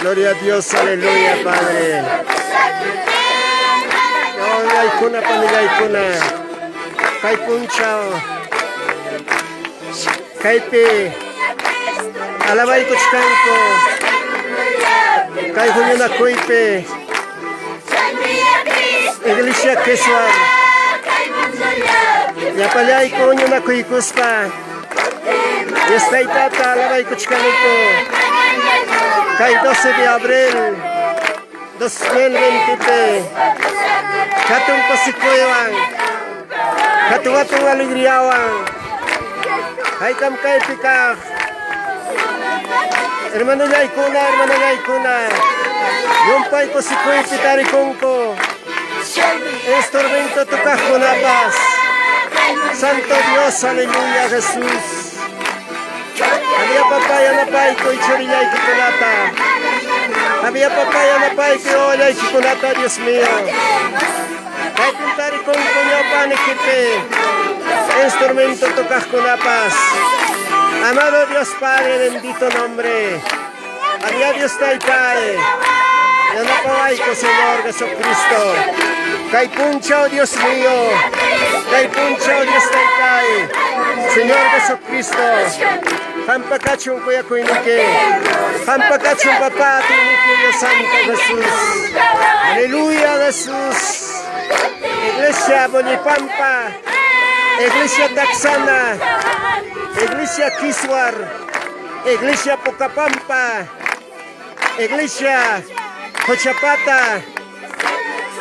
Gloria a Dios, aleluya, Padre. Yaykuna, panillaykuna. Kay punchaw. Kaypi alabaykuchkanku. Kay huñunakuypi. Iglesia Queswar. Llapallayku huñunakuykuspa. Dios Taytata alabaykuchkaniku. Kay 12 de abril 2020 hatun kusikuywan, hatun hatun alegriawan haykam kaypi kaq hermanollaykuna, hermanollaykuna llumpay kusikuypi tarikunku instrumento tocaqkunapas. Santo Dios, aleluya, Jesús. Había papá yanapaykuy churillaykikunata. Había papá yanapaykuy wawallaykikunata, Dios mío. Kaypim tarikunku ñawpanikipi instrumento tocaqkunapas. Amado Dios Padre, bendito nombre. Había Dios Taytay. Yanapawayku, Señor Jesucristo. Kay punchaw, Dios mío. Kay punchaw, Dios Taytay. Señor Jesucristo. Qampa kachun kuyakuyniki. Qampa kachun papá, atiyniki, Dios Santo Jesús. Aleluya, Jesús. Iglesia Bolipampa. Iglesia Taxana. Iglesia Kiswar. Iglesia Pocapampa. Iglesia Cochapata.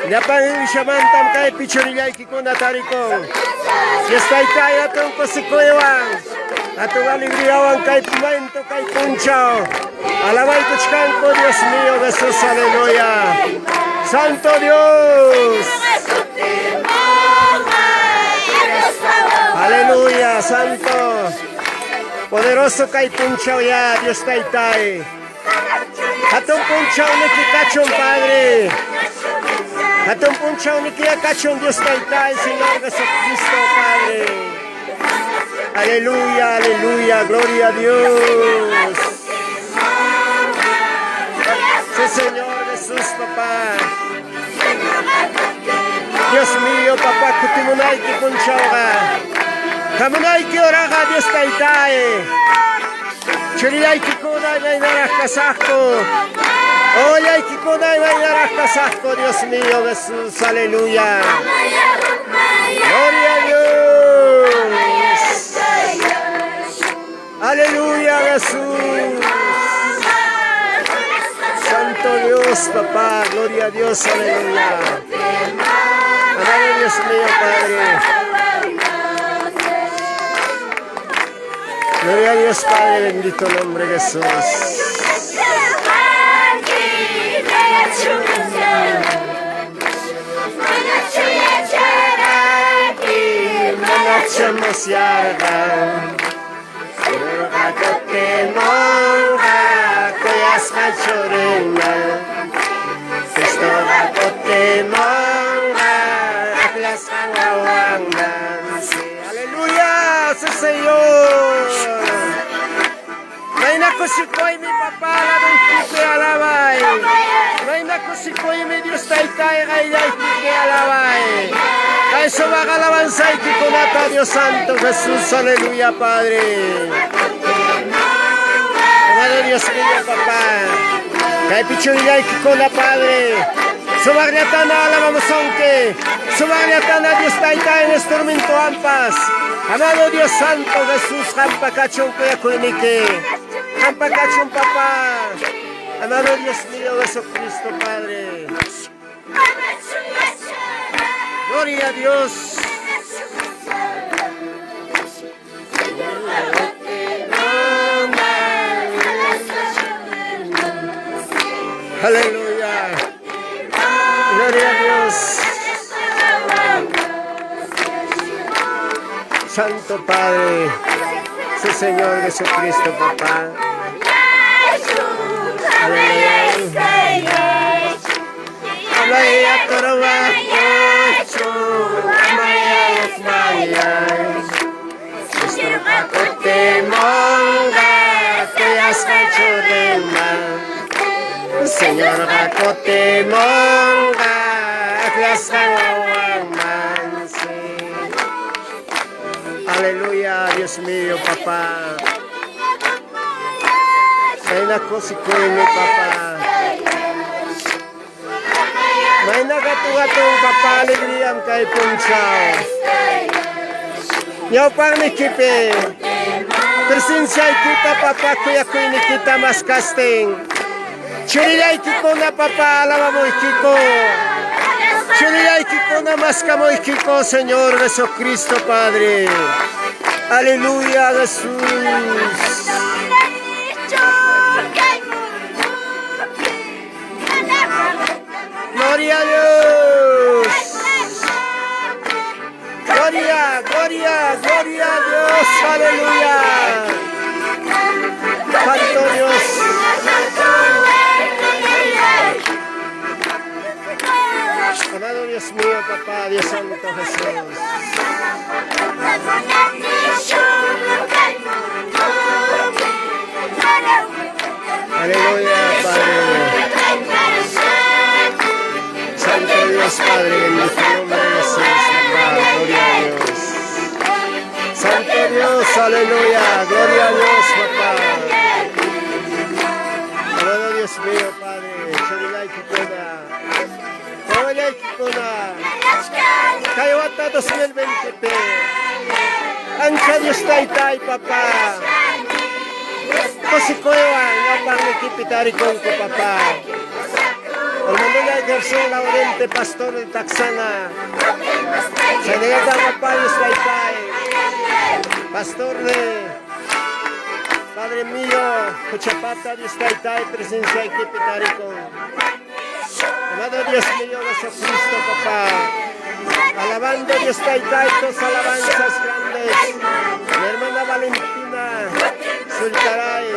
Llapan iglesiamantam kaypi churillaykikuna tarikun. Dios Taytay hatun kusikuywan, hatun alegriawan kay momento, kay punchaw. Alabaykuchkanku, Dios mío, Jesús, aleluya. Santo Dios. Aleluya, Santo. Poderoso kay punchaw ya, Dios Taytay. Hatun punchaw niki kachun, Padre. Hatun punchaw niki kachun, Dios Taytay, Señor Jesucristo, Padre. Aleluya, aleluya, gloria a Dios. Sí, Señor Jesús, papá. Dios mío, papá, kutimunayki punchawqa. Hamunayki oraqa, Dios Taytay. Churillaykikuna imaynaraq kasaqku. Ollaykikuna imaynaraq kasaqku, Dios mío, Jesús, aleluya. Gloria a Dios. Aleluya, Jesús. Santo Dios, papá, gloria a Dios, aleluya. Amado Dios mío, Padre. Gloria a Dios, Padre, bendito nombre de Jesús. Aleluya, sí, Señor. kusikuymi papá ladoykipi alabay. Mayna kusikuymi Dios Taytay qayllaykipi alabay. Kay sumaq alabanzaykikunata Dios Santo Jesús, aleluya Padre. Amado Dios mío, papá. Kaypi churillaykikuna, Padre. Sumaqllatana alabamusonki. Sumaqllatana Dios Taytay instrumentowanpas. Amado Dios Santo Jesús, qampa kachun kuyakuyniki. Qampa kachun, papá. Amado Dios mío, Jesucristo, Padre. Gloria a Dios. Aleluya. Gloria a Dios. Santo Padre, su Señor Jesucristo, papá. Aleluya. Amaya amaya ukmaya. Kutimunqa kuyasqa churinman. Señorqa kutimunqa aklasqa wawanman. Sí. Aleluya, Dios mío, papá. Mayna kusikuymi, papá. Mayna gatu-gatun, papá, alegríam kay punchaw. Ñawpaqnikipi presenciaykita, papá, kuyakuynikita maskastin. Churillaykikuna, papá, alabamuykiku. Churillaykikuna maskamuykiko, Señor Jesucristo, Padre. Aleluya, Jesús. Gloria a Dios. Gloria, gloria, gloria a Dios. Aleluya. Santo Dios. Amado Dios mío, papá, Dios Santo Jesús. Aleluya, Padre. Santo Dios, Padre, bendito nombre de Jesús, papá. Gloria a Dios. Santo Dios, aleluya. Gloria a Dios, papá. Amado Dios mío, Padre. Churillaykikuna. Wawallaykikuna. Kay wata 2020. Ancha Dios Taytay, papá. Kusikuywan, ñawpaqnikipi tarikunku, papá. Hermano Gerson Laurente, pastor de Taxana. Señor papá Dios Taytay. Pastor de Padre mío, Cochapata, Dios Taytay, presenciaykipi tarikun. Amado Dios mío, Jesucristo, papá. Alabando Dios Taytay, tus alabanzas grandes. Mi hermana Valentina Sultaray.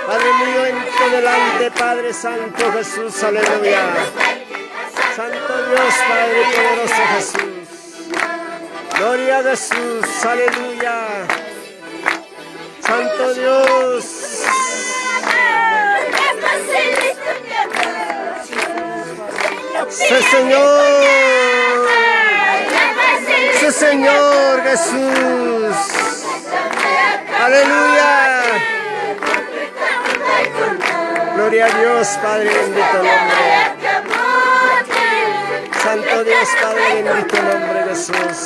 Padre mío, en tu delante, Padre Santo Jesús, aleluya. Santo Dios, Padre poderoso Jesús. Gloria a Jesús, aleluya. Santo Dios. Sí, Señor. Sí, Señor Jesús. Aleluya. Gloria a Dios, Padre bendito nombre. Santo Dios, Padre bendito nombre Jesús.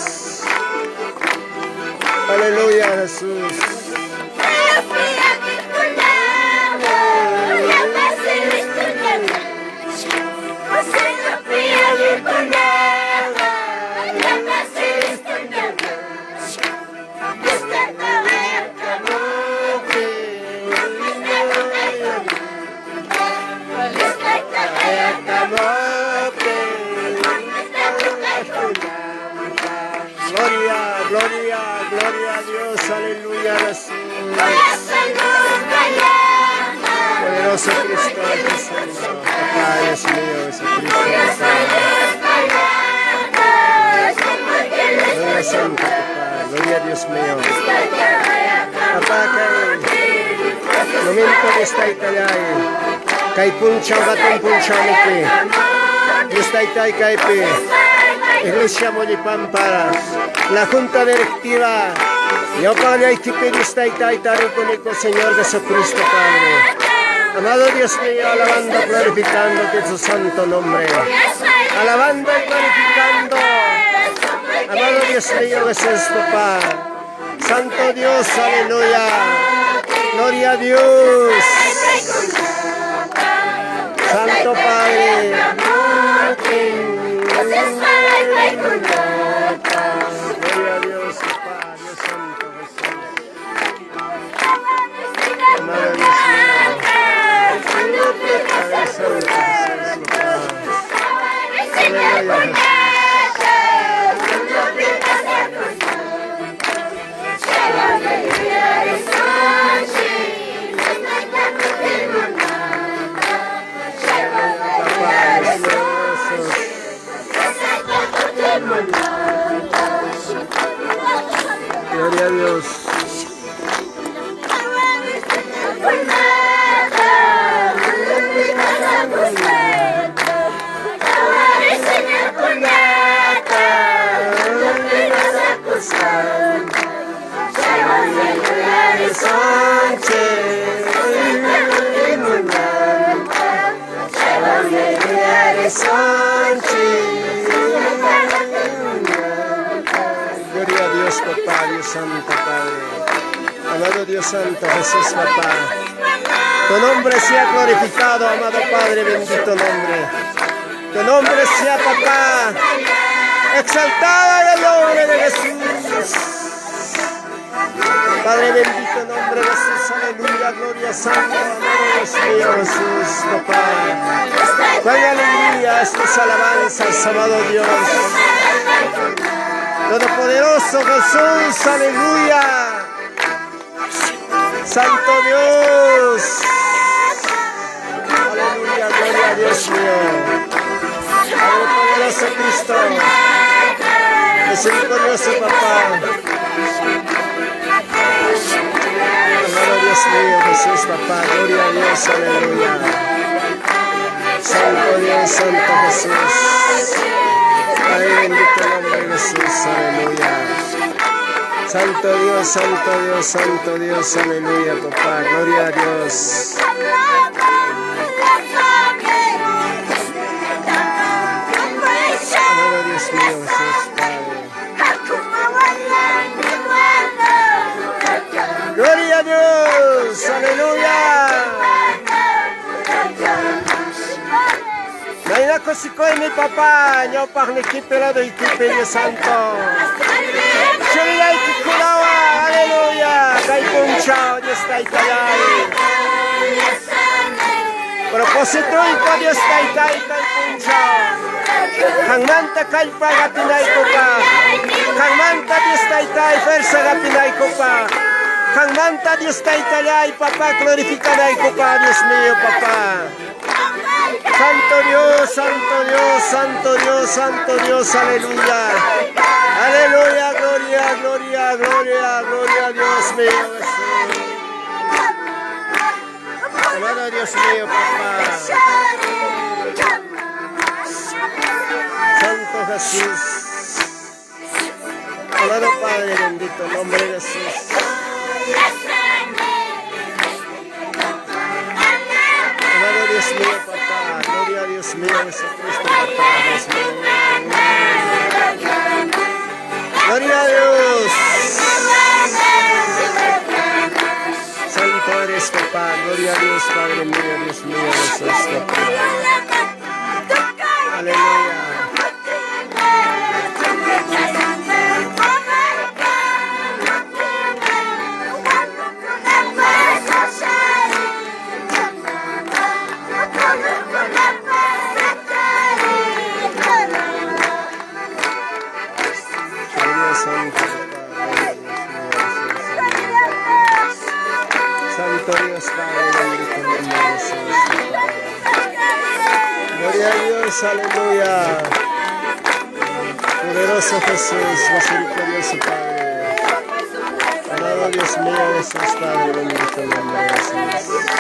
Aleluya, Jesús. Gloria, gloria, gloria a Dios, aleluya, Jesús. Poderoso Cristo, Jesús. Papá, Dios mío, Jesucristo. Gloria Santo, papá. Gloria a Dios mío. Papá, kay Momento Dios Taytallay. Kay punchaw hatun punchawnipi. Dios Taytay kaypi. Iglesia Mollipampa. La Junta Directiva. Ñawpaqllaykipi Dios Taytay tarikuniku Señor Jesucristo Padre. Amado Dios mío, alabando, glorificándote tu santo nombre. Alabando y glorificando. Amado Dios mío, Jesús, papá. Santo Dios, aleluya. Gloria a Dios. Santo Padre. Gloria a Dios, papá. Dios Santo Jesús. Amado Dios mío. Padre Santo Jesús, papá. Aleluya, Jesús. Papá, Dios mío, Jesús. Gloria a Dios. Gloria a Dios, papá, Dios Santo, Padre. Amado Dios Santo, Jesús, papá. Tu nombre sea glorificado, amado Padre, bendito nombre. Tu nombre sea, papá, exaltado en el nombre de Jesús. Padre bendito nombre de Jesús, aleluya, gloria santo, amado Dios mío, Jesús, papá. Cuán alegría estas alabanzas, amado Dios. Todopoderoso Jesús, aleluya. Santo Dios. Aleluya, gloria a Dios mío. Padre poderoso Cristo. Misericordioso papá. Amado Dios mío, Jesús, papá. Gloria a Dios, aleluya. Santo Dios, Santo Jesús. Padre bendito nombre de Jesús, aleluya. Santo Dios, Santo Dios, Santo Dios, aleluya, papá. Gloria a Dios. Amado Dios mío, Jesús, Padre. Gloria a Dios, aleluya. Mayna kusikuymi papá, ñawpaqniykipi laduykipi Dios Santo. Churillaykikunawan, aleluya. Kay punchaw, Dios Taytallay. Propósitoyko Dios Taytay kay punchaw. Qanmanta kallpa hapinaykupaq. Qanmanta Dios Taytay fuerza hapinaykupaq. Qanmanta Dios Taytallay, papá, glorificanaykupaq, Dios mío, papá. Santo Dios, Santo Dios, Santo Dios, Santo Dios, aleluya. Aleluya, gloria, gloria, gloria, gloria a Dios mío, Jesús. Amado Dios mío, papá. Santo Jesús. Amado Padre bendito, nombre de Jesús. Amado Dios mío, papá. Gloria a Dios mío, Jesucristo, papá. Dios mío. Gloria a Dios. Santo eres, papá. Gloria a Dios, Padre mío, Dios mío, Jesús, papá. Aleluya. Gloria Santo, papá. Gloria a Dios mío, Jesús. Santo Dios, Padre, bendito nombre de Jesús, papá. Gloria a Dios, aleluya. Poderoso Jesús, misericordioso Padre. Amado Dios mío, Jesús, Padre, bendito nombre de Jesús.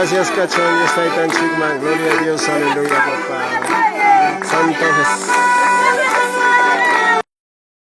Gracias kachun Dios Taytanchikman. Gloria a Dios, aleluya, papá. Santo Jesús.